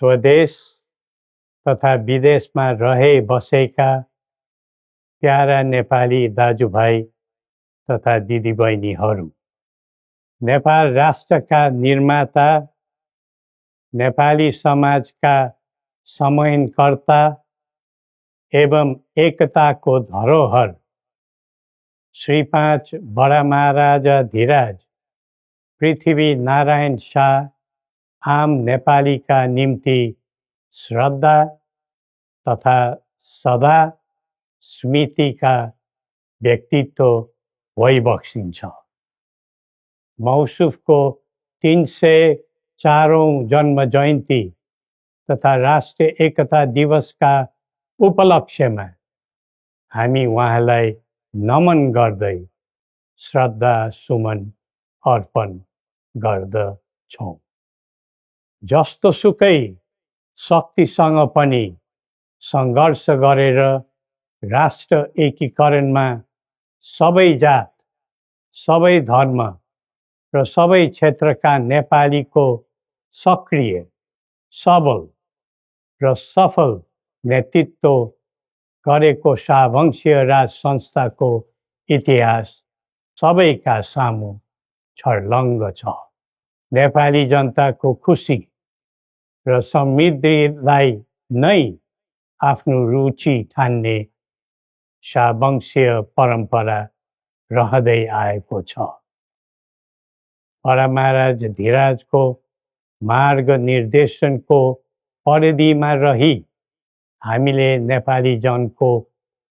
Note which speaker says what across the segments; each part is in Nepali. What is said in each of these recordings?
Speaker 1: स्वदेश तथा विदेशमा रहे बसेका प्यारा नेपाली दाजुभाइ तथा दिदीबहिनीहरू, नेपाल राष्ट्रका निर्माता, नेपाली समाजका संवहनकर्ता एवं एकताको धरोहर श्री 5 बडा महाराजा धीराज पृथ्वी नारायण शाह आम नेपालीका निम्ति श्रद्धा तथा सदा स्मृतिका व्यक्तित्व भइबक्सिन्छ। मौसुफको 304औं जन्म जयन्ती तथा राष्ट्रिय एकता दिवसका उपलक्ष्यमा हामी उहाँलाई नमन गर्दै श्रद्धा सुमन अर्पण गर्दछौँ। जस्तोसुकै शक्तिसँग पनि सङ्घर्ष गरेर राष्ट्र एकीकरणमा सबै जात, सबै धर्म र सबै क्षेत्रका नेपालीको सक्रिय, सबल र सफल नेतृत्व गरेको शाहवंशीय राज संस्थाको इतिहास सबैका सामु छर्लङ्ग छ। नेपाली जनताको खुसी र समृद्धिलाई नै आफ्नो रुचि ठान्ने शाहवंशीय परम्परा रहँदै आएको छ। बडा महाराज धीराजको मार्ग निर्देशनको परिधिमा रही हामीले नेपाली जनको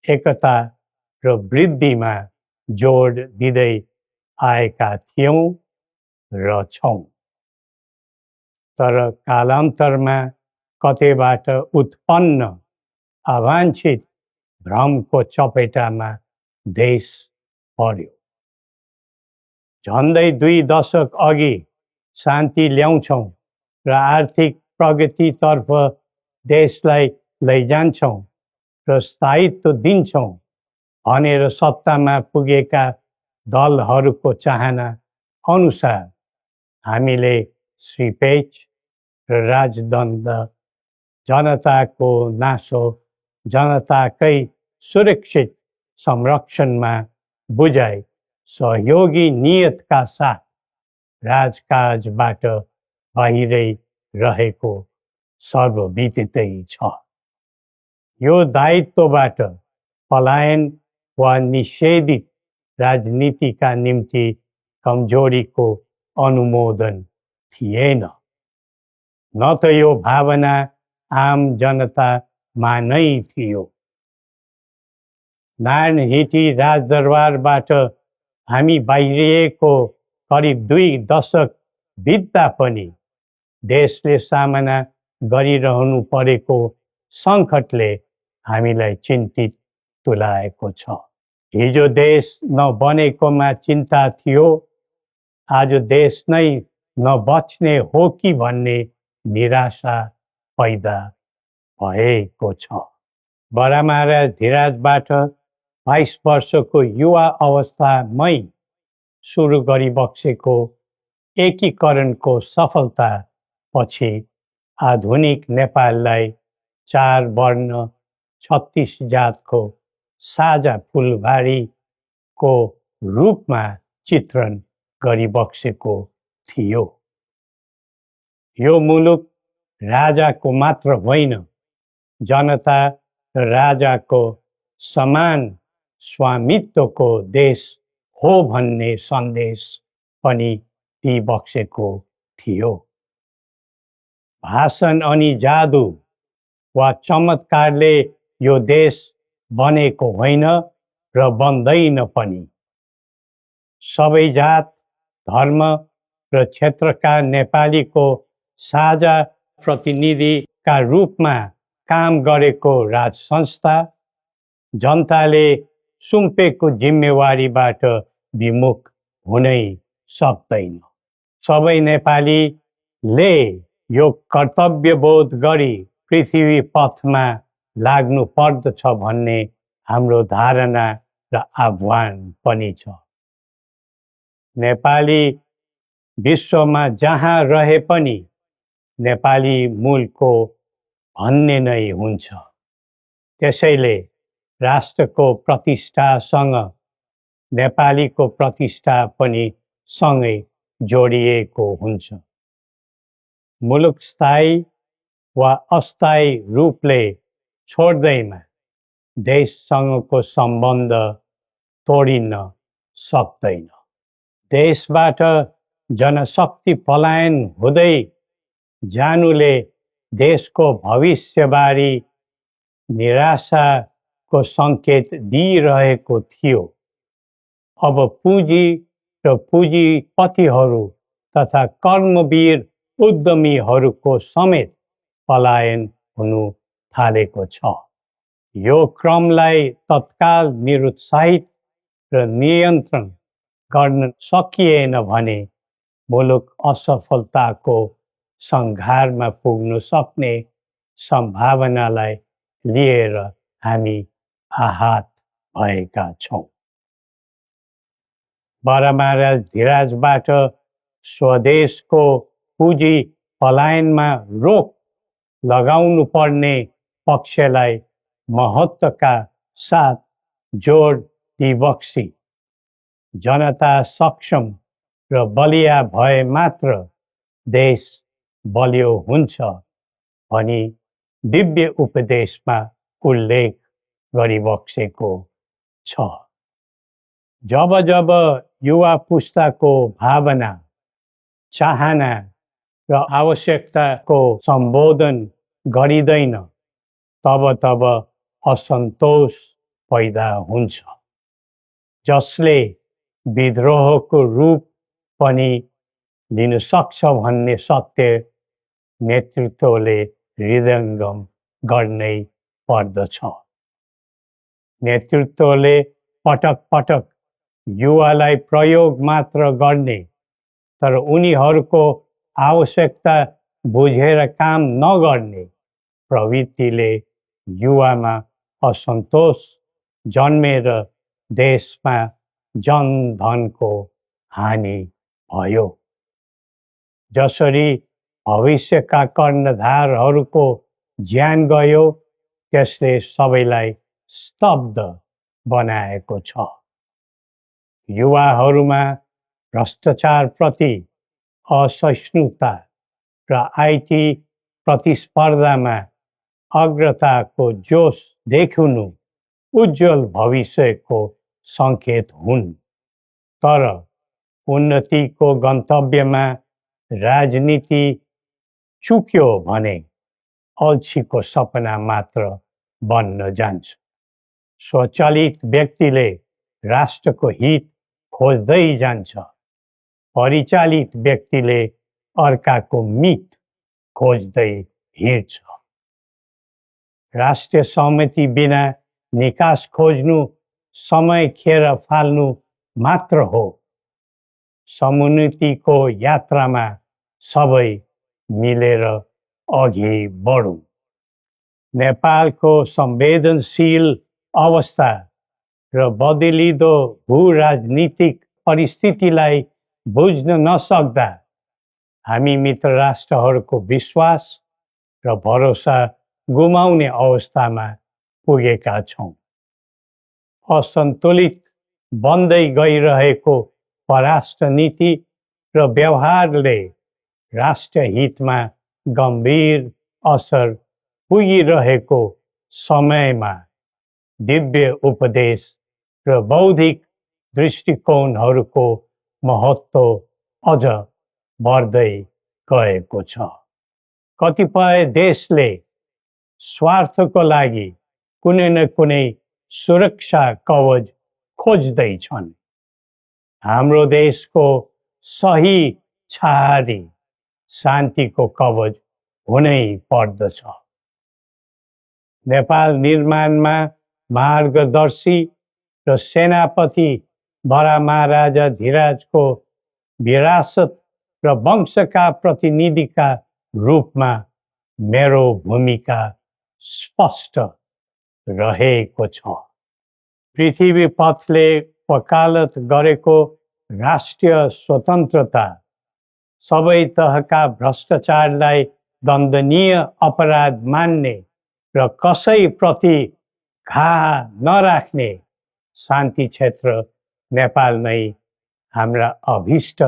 Speaker 1: एकता र वृद्धिमा जोड दिँदै आएका थियौँ र छौँ। तर कालान्तरमा कतैबाट उत्पन्न अवाञ्छित भ्रमको चपेटामा देश पर्यो। झन्डै 2 दशक अघि शान्ति ल्याउँछौँ र आर्थिक प्रगतितर्फ देशलाई लैजान्छौँ र स्थायित्व दिन्छौँ भनेर सत्तामा पुगेका दलहरूको चाहना अनुसार हामीले श्री पेच र राजदण्ड, जनताको नासो, जनताकै सुरक्षित संरक्षणमा बुझाइ सहयोगी नियतका साथ राजकाजबाट बाहिरै रहेको सर्वविदितै छ। यो दायित्वबाट पलायन वा निषेधित राजनीतिका निम्ति कमजोरीको अनुमोदन थिएन, न त यो भावना आम जनतामा नै थियो। नारायणहिटी राजदरबारबाट हामी बाहिरिएको करिब 2 दशक बित्दा पनि देशले सामना गरिरहनु परेको सङ्कटले हामीलाई चिन्तित तुल्याएको छ। हिजो देश नबनेकोमा चिन्ता थियो, आज देश नै नबच्ने हो कि भन्ने निराशा पैदा भएको छ। बडा महाराज धीराजबाट 22 वर्षको युवा अवस्थामै सुरु गरिबक्सेको एकीकरणको सफलता पछि आधुनिक नेपाललाई 4 वर्ण 36 जातको साझा फुलबारीको रूपमा चित्रण गरिबक्सेको थियो। यो मुलुक राजाको मात्र होइन, जनता र राजाको समान स्वामित्वको देश हो भन्ने सन्देश पनि दिइबक्सेको थियो। भाषण अनि जादु वा चमत्कारले यो देश बनेको होइन र बन्दैन पनि। सबै जात, धर्म र क्षेत्रका नेपालीको साझा प्रतिनिधिका रूपमा काम गरेको राज संस्था जनताले सुम्पेको जिम्मेवारीबाट विमुख हुनै सक्दैन। सबै नेपालीले यो कर्तव्यबोध गरी पृथ्वी पथमा लाग्नु पर्दछ भन्ने हाम्रो धारणा र आह्वान पनि छ। नेपाली विश्वमा जहाँ रहे पनि नेपाली मूलको भन्ने नै हुन्छ। त्यसैले राष्ट्रको प्रतिष्ठासँग नेपालीको प्रतिष्ठा पनि सँगै जोडिएको हुन्छ। मुलुक स्थायी वा अस्थायी रूपले छोड्दैमा देशसँगको सम्बन्ध तोडिन सक्दैन। देशबाट जनशक्ति पलायन हुँदै जानुले देशको भविष्यबारे निराशाको सङ्केत दिइरहेको थियो। अब पुँजी र पुँजीपतिहरू तथा कर्मवीर उद्यमीहरूको समेत पलायन हुनु थालेको छ। यो क्रमलाई तत्काल निरुत्साहित र नियन्त्रण गर्न सकिएन भने मुलुक असफलताको सङ्घारमा पुग्न सक्ने सम्भावनालाई लिएर हामी आहत भएका छौँ। बरामारा धिराजबाट स्वदेशको पुँजी पलायनमा रोक लगाउनु पर्ने पक्षलाई महत्त्वका साथ जोड दिबक्सी जनता सक्षम र बलिया भए मात्र देश बलियो हुन्छ भनी दिव्य उपदेशमा उल्लेख गरिबक्सेको छ। जब जब युवा पुस्ताको भावना, चाहना र आवश्यकताको सम्बोधन गरिँदैन तब तब असन्तोष पैदा हुन्छ, जसले विद्रोहको रूप पनि लिन सक्छ भन्ने सत्य नेतृत्वले हृदयङ्गम गर्नै पर्दछ। नेतृत्वले पटक पटक युवालाई प्रयोग मात्र गर्ने तर उनीहरूको आवश्यकता बुझेर काम नगर्ने प्रवृत्तिले युवामा असन्तोष जन्मेर देशमा जनधनको हानि भयो। जसरी भविष्यका कर्णधारहरूको ज्यान गयो त्यसले सबैलाई स्तब्ध बनाएको छ। युवाहरूमा भ्रष्टाचारप्रति असहिष्णुता र आइटी प्रतिस्पर्धामा अग्रताको जोश देखिनु उज्जवल भविष्यको सङ्केत हुन्। तर उन्नतिको गन्तव्यमा राजनीति चुक्यो भने अल्छीको सपना मात्र बन्न जान्छ। स्वचालित व्यक्तिले राष्ट्रको हित खोज्दै जान्छ, परिचालित व्यक्तिले अर्काको मित खोज्दै हिँड्छ। राष्ट्रिय सहमति बिना निकास खोज्नु समय खेर फाल्नु मात्र हो। समुन्नतिको यात्रामा सबै मिलेर अघि बढौँ। नेपालको संवेदनशील अवस्था र बदलिँदो भू-राजनीतिक परिस्थितिलाई बुझ्न नसक्दा हामी मित्र राष्ट्रहरूको विश्वास र भरोसा गुमाउने अवस्थामा पुगेका छौँ। असन्तुलित बन्दै गइरहेको परराष्ट्र नीति र व्यवहारले राष्ट्रिय हितमा गम्भीर असर पुगिरहेको समयमा दिव्य उपदेश र बौद्धिक दृष्टिकोणहरूको महत्त्व अझ बढ्दै गएको छ। कतिपय देशले स्वार्थको लागि कुनै न कुनै सुरक्षा कवच खोज्दैछन्। हाम्रो देशको सही छहारी शान्तिको कवच हुनै पर्दछ। नेपाल निर्माणमा मार्गदर्शी र सेनापति बरामाराजा धिराजको विरासत र वंशका प्रतिनिधिका रूपमा मेरो भूमिका स्पष्ट रहेको छ। पृथ्वी पथले वकालत गरेको राष्ट्रिय स्वतन्त्रता सबै तहका भ्रष्टाचारलाई दण्डनीय अपराध मान्ने र कसैप्रति घाह नराख्ने शान्ति क्षेत्र नेपाल नै हाम्रा अभिष्ट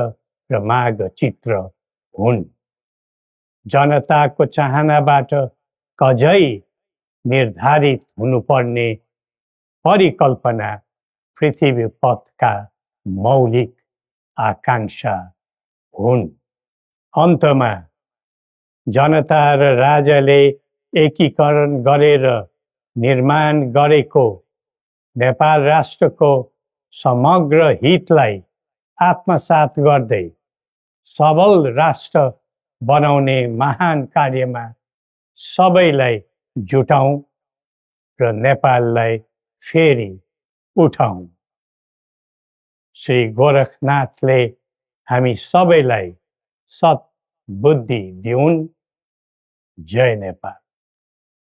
Speaker 1: र माग चित्र हुन्। जनताको चाहनाबाट कझै निर्धारित हुनुपर्ने परिकल्पना पृथ्वी पथका मौलिक आकांक्षा हुन्। अन्तमा जनता र राजाले एकीकरण गरेर निर्माण गरेको नेपाल राष्ट्रको समग्र हितलाई आत्मसात गर्दै सबल राष्ट्र बनाउने महान कार्यमा सबैलाई जुटाउँ र नेपाललाई फेरि उठाउँ। श्री गोरखनाथले हामी सबैलाई सत् बुद्धि दिउन्। जय नेपाल।